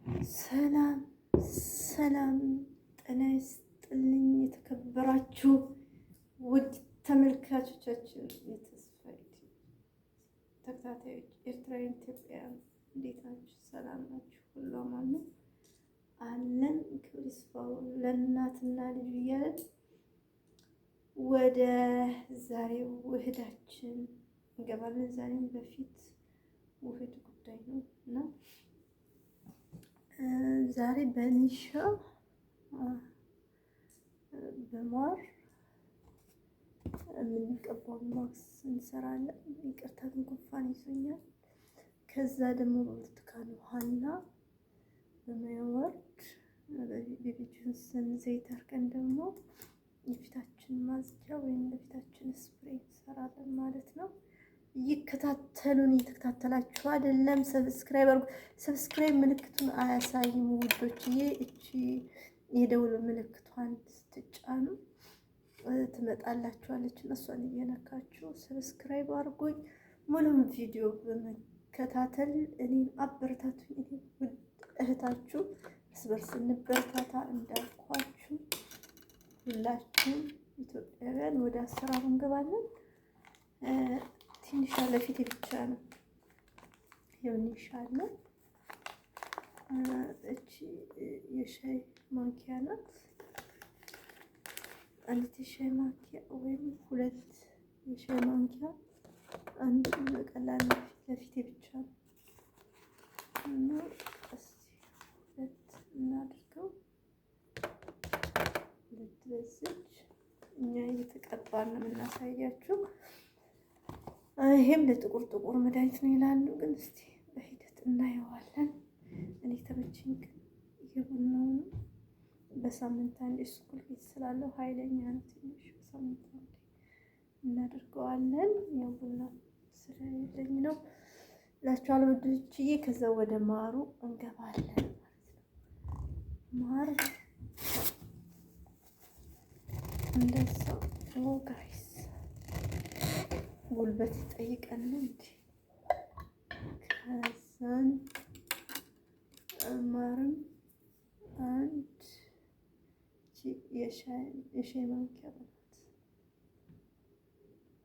ሰላም ሰላም፣ ጤና ይስጥልኝ የተከበራችሁ ውድ ተመልካቾቻችን፣ የተስፋ ተከታታዮች ኤርትራውያን፣ ኢትዮጵያውያን እንዴት ናችሁ? ሰላም ናችሁ? ሁሉ አማን ነው አለን። ክብር ይስፋው ለእናትና ልጁ እያለን ወደ ዛሬው ውህዳችን እንገባለን። ዛሬም በፊት ውህድ ጉዳይ ነው እና ዛሬ በኒሻ በማር የምንቀባውን ማክስ እንሰራለን። ይቅርታ ግን ጉንፋን ይዞኛል። ከዛ ደግሞ በብርቱካን ውሃና በማይወርድ በ Baby Johnson ዘይት አድርገን ደግሞ የፊታችን ማጽጃ ወይም ለፊታችን spray እንሰራለን ማለት ነው። እየከታተሉን እየተከታተላችሁ አይደለም? Subscribe አድርጉ። Subscribe ምልክቱን አያሳይም ውዶችዬ። እቺ የደውል ምልክቷን ስትጫኑ ትመጣላችኋለች። እሷን እየነካችሁ subscribe አድርጉኝ። ሙሉም ቪዲዮ በመከታተል እኔን አበረታቱኝ። እኔ ውድ እህታችሁ እርስ በርስ እንበረታታ። እንዳልኳችሁ ሁላችሁም ኢትዮጵያውያን ወደ አሰራሩ እንገባለን። ትንሽ ያለ ፊቴ ብቻ ነው ይኸው አለ። እቺ የሻይ ማንኪያ ናት። አንዲት የሻይ ማንኪያ ወይም ሁለት የሻይ ማንኪያ አንድ በቀላል ለፊቴ ብቻ ነው እና እስቲ ሁለት እናድርገው። ሁለት በዚች እኛ እየተቀባን ነው የምናሳያችሁ። ይሄም ለጥቁር ጥቁር መድኃኒት ነው ይላሉ፣ ግን እስቲ በሂደት እናየዋለን። እኔ ተመቸኝ ግን የቡናው ነው። በሳምንት አንዴ እሱ ኩልፊት ስላለው ኃይለኛ ነው ትንሽ በሳምንት አንዴ እናደርገዋለን። ያው ቡና ስለሌለኝ ነው እላችኋለሁ ውዶችዬ። ከዛ ወደ ማሩ እንገባለን ማለት ነው። ማር እንደዛ guys ጉልበት ይጠይቀን እንዴ። ከዛን ማርም አንድ የሻይ ማንኪያ በላት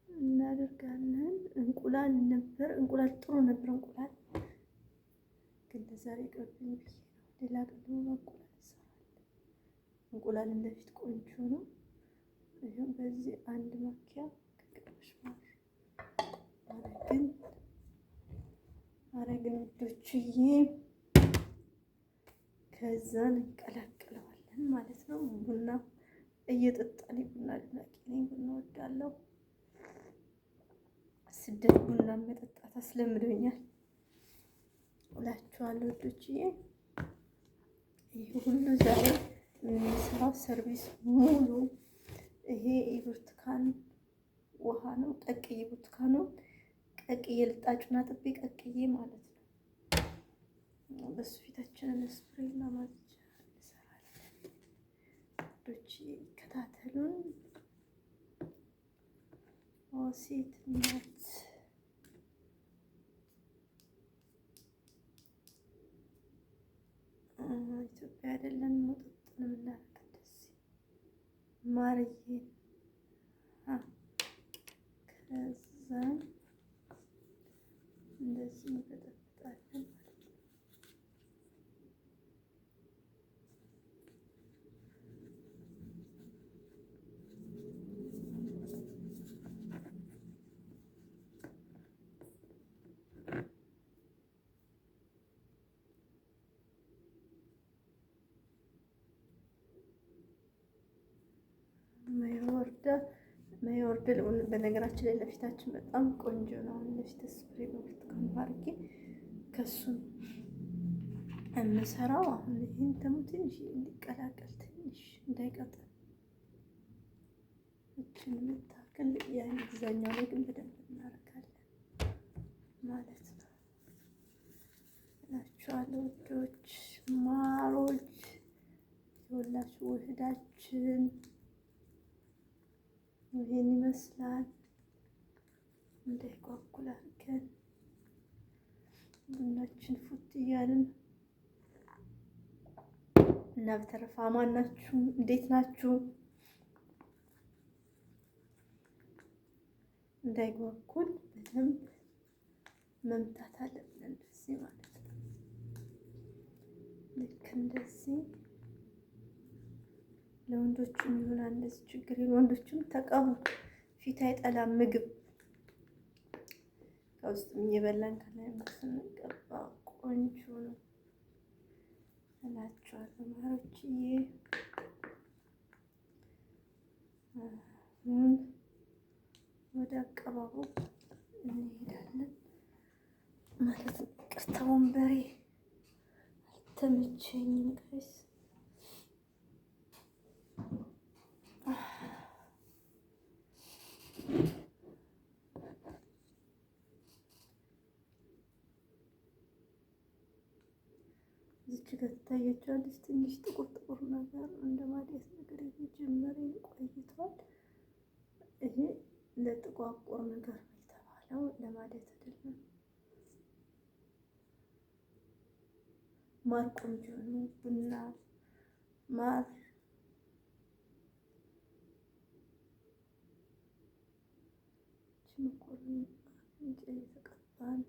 እናደርጋለን። እንቁላል ነበር፣ እንቁላል ጥሩ ነበር። እንቁላል ግን ለዛሬ ይቅርብኝ ብዬ ነው። ሌላ ቀን ደግሞ በእንቁላል እንሰራለን። እንቁላል እንደፊት ቆንጆ ነው። ይኸው በዚህ አንድ ማንኪያ ከግማሽ ማር አረግን አረግን ውዶችዬ። ከዛን እንቀላቅለዋለን ማለት ነው። ቡና እየጠጣን ቡና አድናቂ ነኝ። ቡና እወዳለሁ። ስደት ቡና መጠጣት አስለምዶኛል እላችኋለሁ ውዶችዬ። ይህ ሁሉ ዛሬ የምንሰራው service ሙሉ ይሄ የብርቱካን ውሃ ነው። ቀቅዬ ብርቱካኑ ቀቅዬ ልጣጩን አጥቤ ቀቅዬ ማለት ነው። በሱ ፊታችንን spray እና ማጽጃ እንሰራለን። ውዶች ይከታተሉን። ሴትነት ኢትዮጵያ አይደለን መጠጥ ነው የምናደርገው። ደስ ማርዬ ከዛን እንደዚህ እንበጠብጣለን ማለት ነው። ማይወርድ በነገራችን ላይ ለፊታችን በጣም ቆንጆ ነው። አሁን ለፊት ስፕሬ በብርቱካን አድርጌ ከሱም የምሰራው አሁን ይህን ደግሞ ትንሽ እንዲቀላቀል ትንሽ እንዳይቀጥል እችን የምታክል የእንግሊዘኛው ላይ ግን በደንብ እናደርጋለን ማለት ነው እላችኋለሁ ውዶች ማሮች፣ የሁላችሁ ውህዳችን ይህን ይመስላል። እንዳይጓጉል አድርገን ቡናችን ፉት እያልን እና በተረፈ አማን ናችሁ? እንዴት ናችሁ? እንዳይጓጉል በደንብ መምታት አለብን፣ እንደዚህ ማለት ነው። ልክ እንደዚህ ለወንዶችም ይሆናል እንደዚህ ችግር የለም። ወንዶችም ተቀቡ፣ ፊት አይጠላም ምግብ ከውስጥም እየበላን ከላይ ስንቀባ ቆንጆ ነው እላችኋለሁ ማሮችዬ። አሁን ወደ አቀባቡ እንሄዳለን ማለት ነው። ይቅርታ ወንበሬ አልተመቸኝም guys። እዚች ጋር ትታያቸዋለች። ትንሽ ጥቁር ጥቁር ነገር እንደ ማዲያት ነገር እየጀመረ ቆይቷል። ይሄ ለጥቋቁር ነገር ነው የተባለው፣ ለማዲያት አይደለም። ማር ቆንጆ ነው። ቡና ማር መኮረኒ አፍንጫ እየተቀባን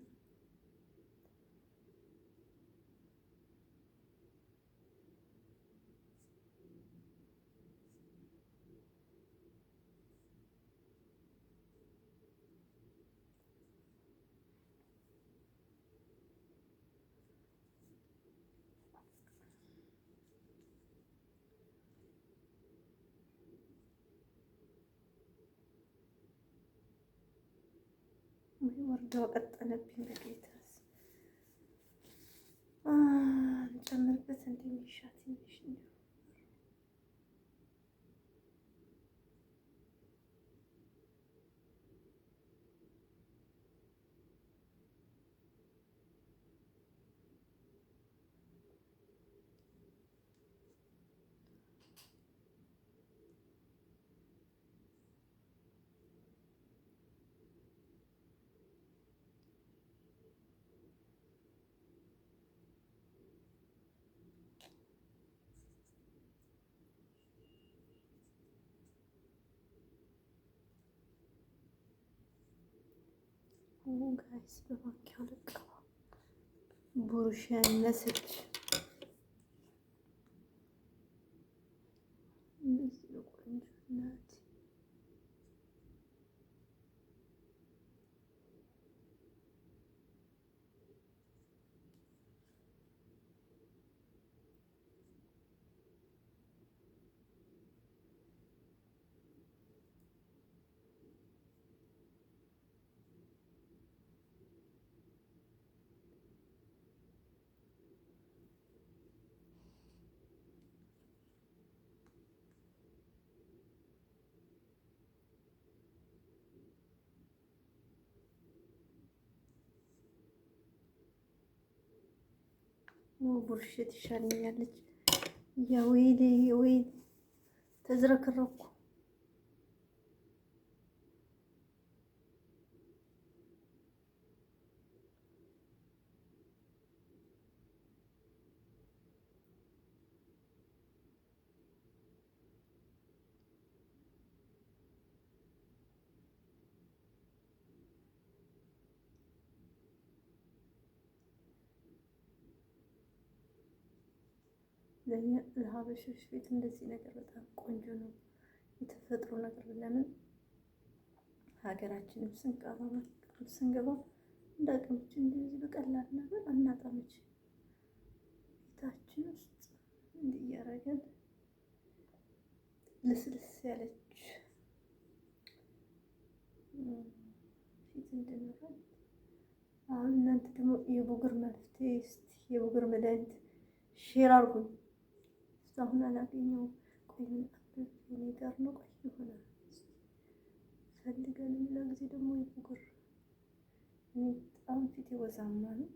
ወይ ወርዳው ቀጠነብኝ። በጌታስ እንጨምርበት እንደሚሻ ትንሽ ነው። guys በማንኪያው ልቀባ ቡሩሽ ያነሰች እንደዚህ ነው። ቆንጆ ናት። ቡርሽ ትሻለኛለች። ያ ወይኔ ወይኔ ተዝረክረኩ። ለኛ ለሀበሾች ፊት እንደዚህ ነገር በጣም ቆንጆ ነው። የተፈጥሮ ነገር ለምን ሀገራችንም ስንገባ እንደ አቅማችን እንደዚህ በቀላል ነገር አናጣምች ቤታችን ውስጥ እንዲህ እያደረገን ልስልስ ያለች ፊት እንድኖረን። አሁን እናንተ ደግሞ የቡጉር መፍትሄ እስቲ የቡጉር መድኃኒት share አድርጉኝ። እስካሁን አላገኘሁም። ቆይ ምን እኔ ጋር ነው? ቆይ ይሆናል ፈልገን ሌላ ጊዜ ደግሞ የቡጉር እኔ በጣም ፊቴ ወዛማ ነው።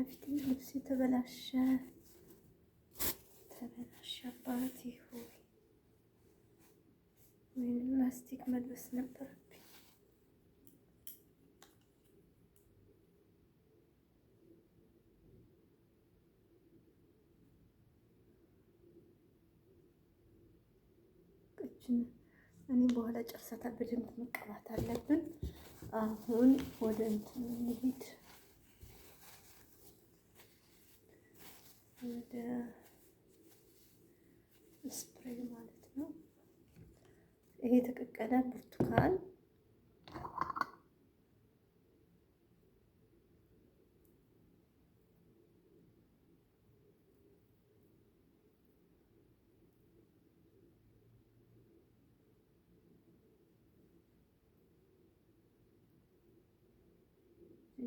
ፊቴ ልብስ የተበላሸ ተበላሸ። አባቴ ሆይ ወይም ላስቲክ መልበስ ነበረብኝ። ቅችን እኔ በኋላ ጨርሰታል። በደንብ መቀባት አለብን። አሁን ወደ እንትን እንሂድ፣ ወደ ስፕሬይ ማለት ነው። ይሄ የተቀቀለ ብርቱካን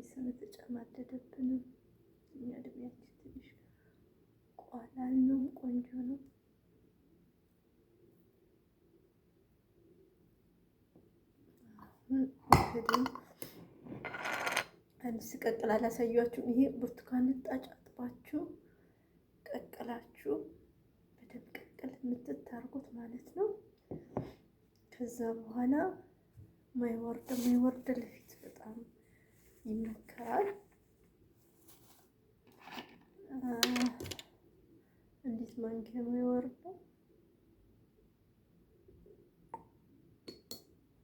ስለተጨማደደብንም እኛ እድሜያችን ትንሽ ቋላል ነው። ቆንጆ ነው። አሁን አንድ ስቀቅል አላሳያችሁም። ይሄ ብርቱካን ልጣጭ አጥባችሁ ቀቅላችሁ በደንብ ቀቅል የምትታርጉት ማለት ነው። ከዛ በኋላ ማይወርድ ማይወርድ ለፊት በጣም ይመከራል። እንዴት ማንኪያ ነው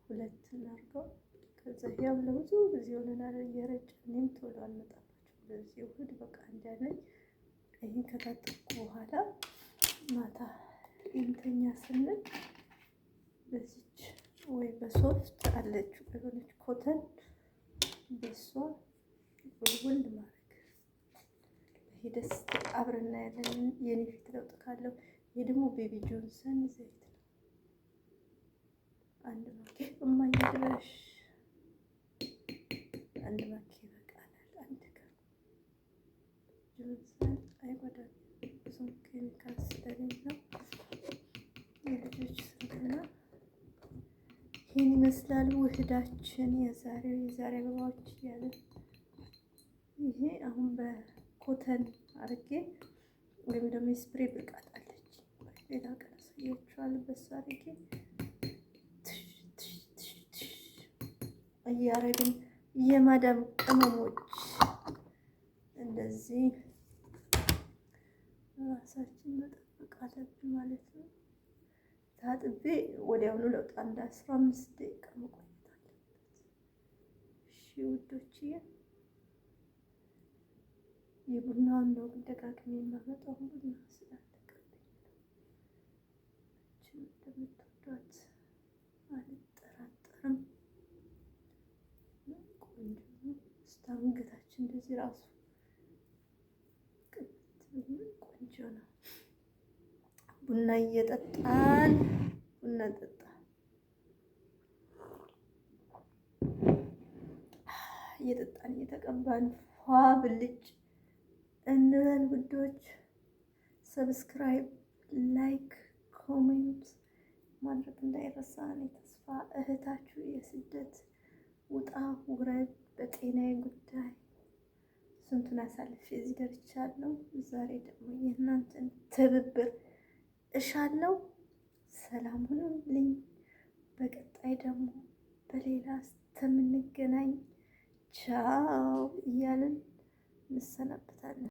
ሁለት እናድርገው። ከዛ ያም ለብዙ ጊዜ ሆነናል እየረጨ እኔም ቶሎ አልመጣባቸው። በዚህ እሑድ በቃ እንዳለኝ ይህን ከታጠብኩ በኋላ ማታ እንተኛ ስንል በዚች ወይ በሶፍት አለችው የሆነች cotton በሷ ውልውል ማድረግ ይሄ ደስ አብረን እናያለን። የኔ ፊት ለውጥ ካለው ይሄ ደግሞ Baby Johnson ዘይት ነው። አንድ ማኪ እማዬ ድረሽ አንድ ማኪ ይበቃናል። አንድ ቀን Johnson አይጎዳም፣ ብዙም ኬሚካል ስለሌለው የልጆች ስለሆነ ይህን ይመስላል ውህዳችን የዛሬው የዛሬ አበባዎች እያለን ይሄ አሁን በ cotton አርጌ ወይም ደግሞ የ spray ብልቃጥ አለች ሌላ ቀን አሳያችኋለሁ። በሱ አርጌ እያረግን የማዳም ቅመሞች እንደዚህ ራሳችን መጠበቅ አለብን ማለት ነው። ታጥቤ ወዲያውኑ ለውጥ አንድ 15 ደቂቃ መቆየት አለበት። እሺ ውዶችዬ፣ የቡናውን ነው ግን ደጋግሜ የማመጣው ቡና ስላለቀብኝ ነው። እችን እንደምትወዷት አልጠራጠርም። ቆንጆ ነው። እስከ አንገታችን እንደዚህ ራሱ ቅብት ቆንጆ ነው። ቡና እየጠጣን ቡና ጠጣ እየጠጣን እየተቀባን ፏ ብልጭ እንበል ውዶች። Subscribe፣ like፣ comment ማድረግ እንዳይረሳ። እኔ ተስፋ እህታችሁ የስደት ውጣ ውረድ በጤናዬ ጉዳይ ስንቱን አሳልፌ እዚህ ደርቻለሁ። ዛሬ ደግሞ የእናንተን ትብብር እሻለው። ሰላም ሁኑልኝ። በቀጣይ ደግሞ በሌላ እስከምንገናኝ ቻው እያልን እንሰናበታለን።